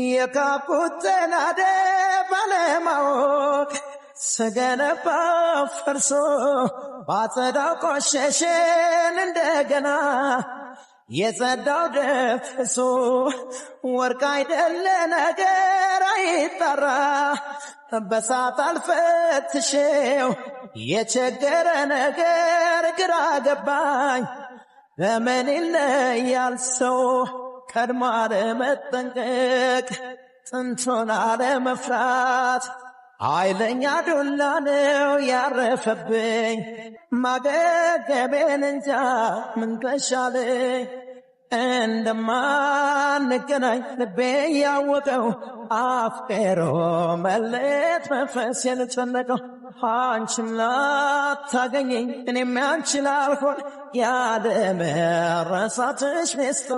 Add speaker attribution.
Speaker 1: የካብኩት ተናደ ባለማወቅ ስገነባው ፈርሶ ባጸዳው ቆሸሸን እንደገና የጸዳው ደፍሶ ወርቅ አይደለ ነገር አይጠራ በሳት አልፈትሼው የቸገረ ነገር ግራ ገባኝ። በምን ይለያል ሰው ቀድሞ አለመጠንቀቅ ጥንቱን አለመፍራት ኃይለኛ ዱላ ነው ያረፈብኝ ማገገቤን እንጃ ምን ተሻለኝ። እንደማንገናኝ ልቤ ያወቀው አፍቅሮ መለየት መንፈሴን ጨነቀው። አንቺም ላታገኘኝ እኔም ያንቺ ላልሆን ያለመረሳትሽ ሚስጥር።